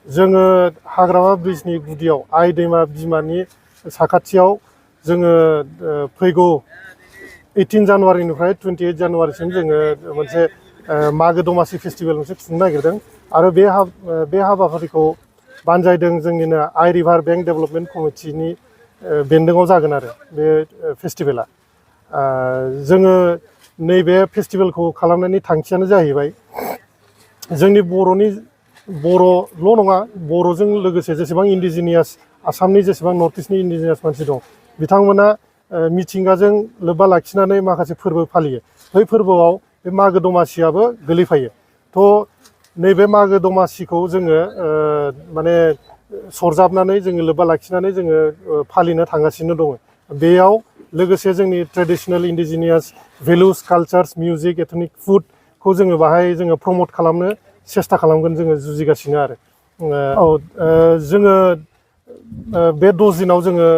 जोङो हाग्रामा ब्रिजनि गुदियाव आइ दैमा बिमानि साखाथियाव जोङो फैगौ 18 जानुवारिनिफ्राय 28 जानुवारिसिम जोङो मोनसे मागो दमासि फेस्टिभेल मोनसे खुंनो नागिरदों आरो बे हाबाफारिखौ बानजायदों जोंनिनो आइ रिभार बेंक डेभेलपमेन्ट कमिटिनि बेन्दोङाव जागोन आरो बे फेस्टिभेला जोङो नैबे फेस्टिभेलखौ खालामनायनि थांखियानो जाहैबाय जोंनि बर'ल' नङा बर'जों लोगोसे जेसेबां इन्डिजिनियास आसामनि जेसेबां नर्थ इस्टनि इन्डिजिनियास मानसि दं बिथांमोना मिथिंगाजों लोब्बा लाखिनानै माखासे फोरबो फालियो बै फोरबोआव बे मागो दमासियाबो गोलैफायो थ' नैबे मागो दमासिखौ जोङो माने सरजाबनानै जोङो लोब्बा लाखिनानै जोङो फालिनो थांगासिनो दङ बेयाव लोगोसे जोंनि ट्रेडिसनेल इन्डिजिनियास भेलुस कालचार्स मिउजिक एथनिक फुडखौ जोङो बाहाय जोङो प्रमट खालामनो सेस्था खालामगोन जोङो जुजिगासिनो आरो जोङो बे 10 दिनाव जोङो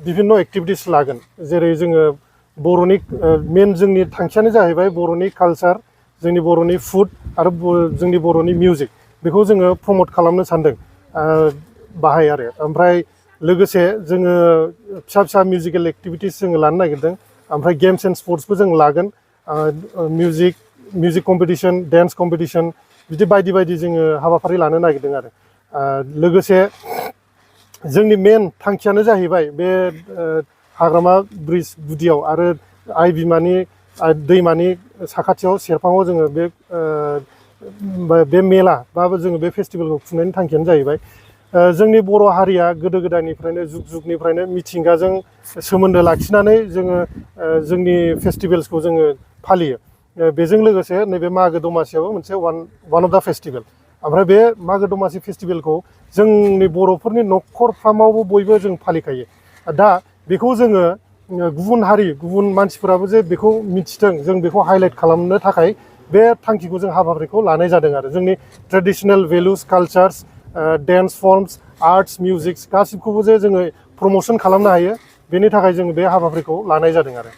बिभिन्न एक्टिभिटिस लागोन जेरै जोङो बर'नि मेन जोंनि थांखियानो जाहैबाय बर'नि कालचार जोंनि बर'नि फुड आरो जोंनि बर'नि मिउजिक बेखौ जोङो प्रमट खालामनो सानदों बाहाय आरो ओमफ्राय लोगोसे जोङो फिसा मिउजिकेल एक्टिभिटिस जोङो लानो नागिरदों ओमफ्राय गेम्स एन्ड स्पर्ट्सबो जों लागोन मिउजिक कम्पिटिसन डेन्स कम्पिटिसन बिदि बायदि जोङो हाबाफारि लानो नागिरदों आरो लोगोसे जोंनि मेन थांखियानो जाहैबाय बे हाग्रामा ब्रिज गुदियाव आरो आइ बिमानि दैमानि साखाथियाव सेरफाङाव जोङो बे मेला बा जोङो बे फेस्टिभेलखौ खुंनायनि थांखियानो जाहैबाय जोंनि बर' हारिया गोदो गोदायनिफ्रायनो जुगनिफ्रायनो मिथिंगाजों सोमोन्दो लाखिनानै जोङो जोंनि फेस्टिभेल्सखौ जोङो फालियो बेजों लोगोसे नैबे मागो दमासियाबो मोनसे वान अफ दा फेस्टिभेल ओमफ्राय बे मागो दमासि फेस्टिभेलखौ जोंनि बर'फोरनि न'खरफ्रामावबो बयबो जों फालिखायो दा बेखौ जोङो गुबुन हारि गुबुन मानसिफोराबो जे बेखौ मिथिथों जों बेखौ हाइलाइट खालामनो थाखाय बे थांखिखौ जों हाबाफारिखौ लानाय जादों आरो जोंनि ट्रेडिसनेल भेलुस कालचार्स डेन्स फर्मस आर्ट्स मिउजिक्स गासिबखौबो जे जोङो प्रम'सन खालामनो हायो बेनि थाखाय जोङो बे हाबाफारिखौ लानाय जादों आरो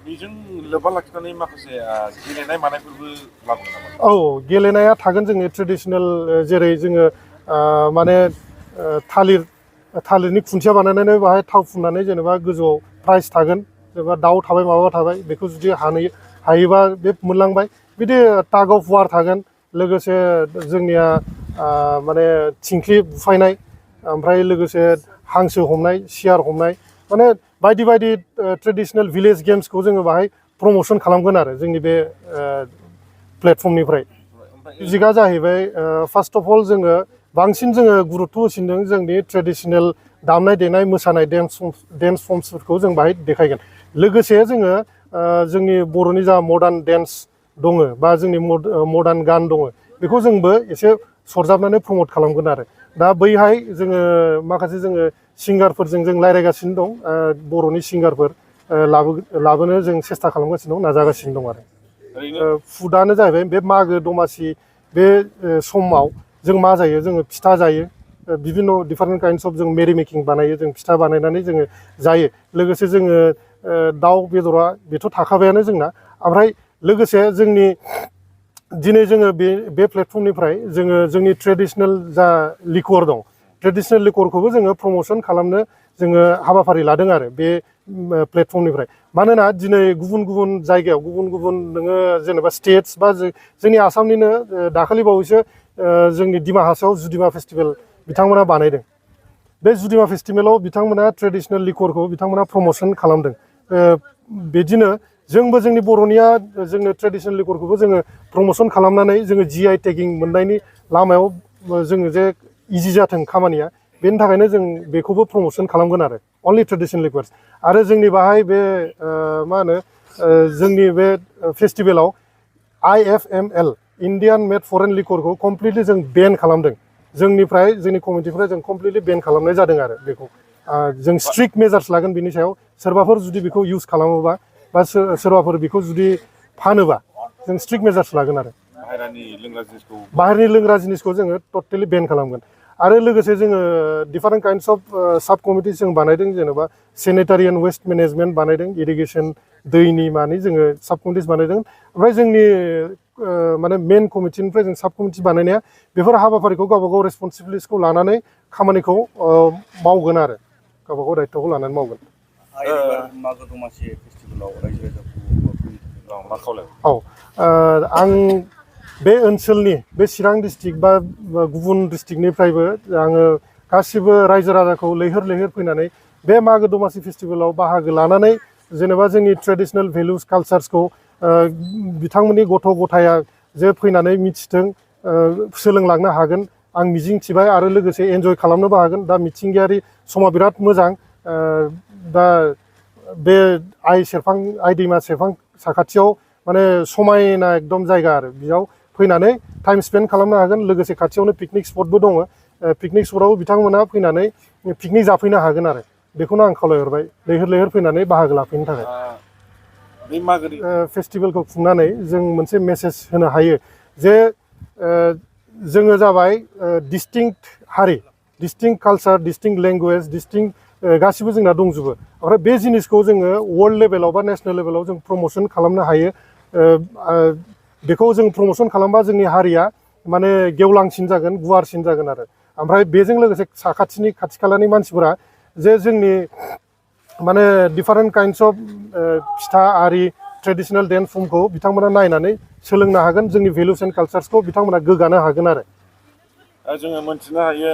बेजों लोब्बा लाखिनानै माखासे गेलेनाय मानायफोरबो लाबोगोन नामा? औ गेलेनाया थागोन जोंनि ट्रेडिसनेल जेरै जोङो माने थालिरनि खुन्थिया बानायनानै बाहाय थाव फुननानै जेनेबा गोजौआव प्राइज थागोन जेनेबा दाउ थाबाय माबा थाबाय बेखौ जुदि हायोबा बे मोनलांबाय बिदि टाग अफ वार थागोन लोगोसे जोंनिया माने थिंख्लि बुफायनाय ओमफ्राय लोगोसे हांसो हमनाय सियार हमनाय माने बायदि ट्रेडिसनेल भिलेज गेम्सखौ जोङो बाहाय प्रम'सन खालामगोन आरो जोंनि बे प्लेटफर्मनिफ्राय मिउजिकआ जाहैबाय फार्स्ट अफ अल जोङो बांसिन जोङो गुरुत्थ' होसिनदों जोंनि ट्रेडिसनेल दामनाय देनाय मोसानाय डेन्स फर्मसफोरखौ जों बाहाय देखायगोन लोगोसे जोङो जोंनि बर'नि जा मडार्न डेन्स दङ बा जोंनि मडार्न गान दङ बेखौ जोंबो एसे सरजाबनानै प्रमट खालामगोन आरो दा बैहाय जोङो माखासे जोङो सिंगारफोरजों जों रायज्लायगासिनो दं बर'नि सिंगारफोर लाबोनो जों सेस्था खालामगासिनो दं नाजागासिनो दं आरो फुडआनो जाहैबाय बे मागो दमासि बे समाव जों मा जायो जोङो फिथा जायो बिभिन्न डिफारेन्ट काइन्डस अफ जों मेरि मेकिं बानायो जों फिथा बानायनानै जोङो जायो लोगोसे जोङो दाउ बेदरा बेथ' थाखाबायानो जोंना ओमफ्राय लोगोसे जोंनि दिनै जोङो बे प्लेटफर्मनिफ्राय जोङो जोंनि ट्रेडिसनेल जा लिकुवर दं ट्रेडिसनेल लिकुवरखौबो जोङो प्रम'सन खालामनो जोङो हाबाफारि लादों आरो बे प्लेटफर्मनिफ्राय मानोना दिनै गुबुन जायगायाव गुबुन नोङो जेनेबा स्टेट्स बा जोंनि आसामनिनो दाखालि बावैसो जोंनि दिमा हासाव जुदिमा फेस्टिभेल बिथांमोना बानायदों बे जुदिमा फेस्टिभेलाव बिथांमोना ट्रेडिसनेल लिकुवरखौ बिथांमोना प्रम'सन खालामदों बिदिनो जोंबो जोंनि बर'निया जोंनो ट्रेडिसनेल लिकुवरखौबो जोङो प्रम'सन खालामनानै जोङो GI टेगिं मोननायनि लामायाव जोङो जे इजि जाथों खामानिया बेनि थाखायनो जों बेखौबो प्रम'सन खालामगोन आरो अनलि ट्रेडिसनेल लिकुवरस आरो जोंनि बाहाय बे मा होनो जोंनि बे फेस्टिभेलाव IFML इन्डियान मेड फरेन लिकुवरखौ कमप्लिटलि जों बेन खालामदों जोंनिफ्राय जोंनि कमिटिनिफ्राय जों कमप्लिटलि बेन खालामनाय जादों आरो बेखौ जों स्ट्रिक्ट मेजार्स लागोन बिनि सायाव सोरबाफोर जुदि बेखौ इउज खालामोबा बा सोरबाफोर बेखौ जुदि फानोबा जों स्ट्रिक्ट मेजार्स लागोन आरो बाहेरनि लोंग्रा जिनिसखौ जोङो टटेलि बेन खालामगोन आरो लोगोसे जोङो डिफारेन्ट काइन्डस अफ साब कमिटिस जों बानायदों जेनेबा सेनिटारि एन्ड वेस्ट मेनेजमेन्ट बानायदों इरिगेसन दैनि मानि जोङो साब कमिटिस बानायदों ओमफ्राय जोंनि माने मेन कमिटिनिफ्राय जों साब कमिटि बानायनाया बेफोर हाबाफारिखौ गावबा गाव रेसपन्सिबिलिटिखौ लानानै खामानिखौ मावगोन आरो गावबा गाव दायित्वखौ लानानै मावगोन। मागो दमासि फेस्टिभेलाव रायजो राजाखौ मा खावलायो? औ आं बे ओनसोलनि बे चिरां डिस्ट्रिक्ट बा गुबुन डिस्ट्रिक्टनिफ्रायबो आङो गासिबो रायजो राजाखौ लैहोर लैहोर फैनानै बे मागो दमासि फेस्टिभेलाव बाहागो लानानै जेनेबा जोंनि ट्रेडिसनेल भेलुस कालचार्सखौ बिथांमोननि गथ' गथाया जे फैनानै मिथिथों सोलोंलांनो हागोन आं मिजिंथिबाय आरो लोगोसे एन्जय खालामनोबो हागोन। दा मिथिंगायारि समा बिराद मोजां दा बे आइ दैमा सेरफां साखाथियाव माने समायना एकदम जायगा आरो बेयाव फैनानै टाइम स्पेन्ड खालामनो हागोन। लोगोसे खाथियावनो पिकनिक स्पटबो दङ। पिकनिक स्पटआव बिथांमोना फैनानै पिकनिक जाफैनो हागोन आरो बेखौनो आं खावलायहरबाय लैहोर लैहोर फैनानै बाहागो लाफैनो थाखाय। बे मागोनि फेस्टिभेलखौ खुंनानै जों मोनसे मेसेज होनो हायो जे जोङो जाबाय डिस्टिंक्ट हारि, distinct culture, distinct language, distinct गासिबो जोंना दंजोबो। ओमफ्राय बे जिनिसखौ जोङो वर्ल्ड लेभेलाव बा नेसनेल लेभेलाव जों प्रम'सन खालामनो हायो। बेखौ जों प्रम'सन खालामबा जोंनि हारिया माने गेवलांसिन जागोन, गुवारसिन जागोन आरो ओमफ्राय बेजों लोगोसे साखाथिनि खाथि खालानि मानसिफोरा जे जोंनि माने डिफारेन्ट काइन्डस अफ फिथा आरि ट्रेडिसनेल डेन्स फर्मखौ बिथांमोना नायनानै सोलोंनो हागोन। जोंनि भेलुस एन्ड कालचार्सखौ बिथांमोना गोग्गानो हागोन आरो जोङो मोनथिनो हायो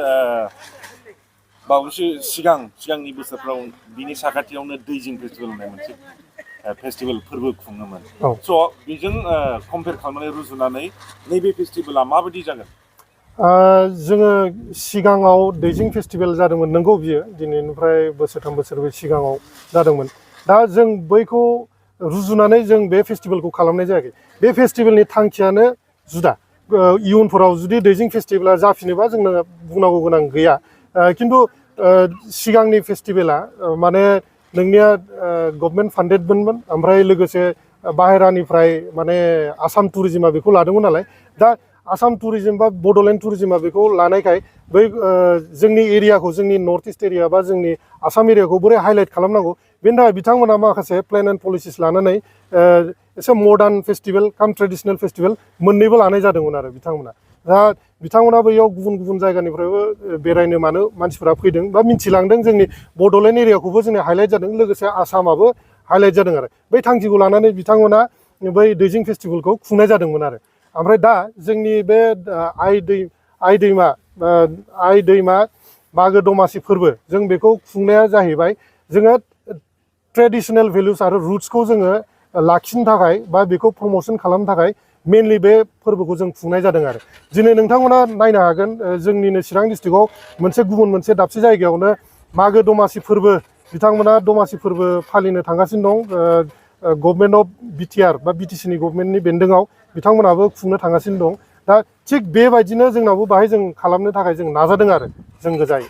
बावैसो सिगांनि बोसोरफ्राव बिनि साखाथियावनो दैजिं फेस्टिभेल होननाय मोनसे फेस्टिभेल फोरबो खुङोमोन। स' बेजों कम्पेयार खालामनानै रुजुनानै नैबे फेस्टिभेला माबायदि जागोन? जोङो सिगाङाव दैजिं फेस्टिभेल जादोंमोन नंगौ बियो दिनैनिफ्राय बोसोरथाम बोसोरब्रै सिगाङाव जादोंमोन। दा जों बैखौ रुजुनानै जों बे फेस्टिभेलखौ खालामनाय जायाखै। बे फेस्टिभेलनि थांखियानो जुदा। इयुनफोराव जुदि दैजिं फेस्टिभेला जाफिनोबा जोंनो बुंनांगौ गोनां गैया। खिन्थु सिगांनि फेस्टिभेला माने नोंनिया गभर्नमेन्ट फान्डेडमोन ओमफ्राय लोगोसे बाहेरानिफ्राय माने आसाम टुरिजिमा बेखौ लादोंमोन नालाय। दा आसाम टुरिजिम बा बड'लेण्ड टुरिजिमा बेखौ लानायखाय बै जोंनि एरियाखौ जोंनि नर्थ इस्ट एरिया बा जोंनि आसाम एरियाखौ बोरै हाइलाइट खालामनांगौ बेनि थाखाय बिथांमोना माखासे प्लेन एन्ड पलिसिस लानानै एसे मडार्न फेस्टिभेल काम ट्रेडिसनेल फेस्टिभेल मोननैबो लानाय जादोंमोन आरो बिथांमोना। दा बिथांमोना बैयाव गुबुन गुबुन जायगानिफ्रायबो बेरायनो मानो मानसिफोरा फैदों बा मिथिलांदों। जोंनि बड'लेण्ड एरियाखौबो जोंनि हाइलाइट जादों, लोगोसे आसामाबो हाइलाइट जादों आरो बै थांखिखौ लानानै बिथांमोना बै दैजिं फेस्टिभेलखौ खुंनाय जादोंमोन आरो ओमफ्राय दा जोंनि बे आइ दैमा मागो दमासि फोरबो जों बेखौ खुंनाया जाहैबाय जोङो ट्रेडिसनेल भेलुस आरो रुट्सखौ जोङो लाखिनो थाखाय बा बेखौ प्रम'सन खालामनो थाखाय मेनलि बे फोरबोखौ जों खुंनाय जादों आरो दिनै नोंथांमोना नायनो हागोन जोंनिनो चिरां डिस्ट्रिक्टआव मोनसे दाबसे जायगायावनो मागो दमासि फोरबो बिथांमोना दमासि फोरबो फालिनो थांगासिनो दं। गभर्नमेन्ट अफ बिटिआर बा बिटिसिनि गभर्नमेन्टनि बेन्दोङाव बिथांमोनाबो खुंनो थांगासिनो दं। दा थिग बेबायदिनो जोंनावबो बाहाय जों खालामनो थाखाय जों नाजादों आरो जों गोजायै।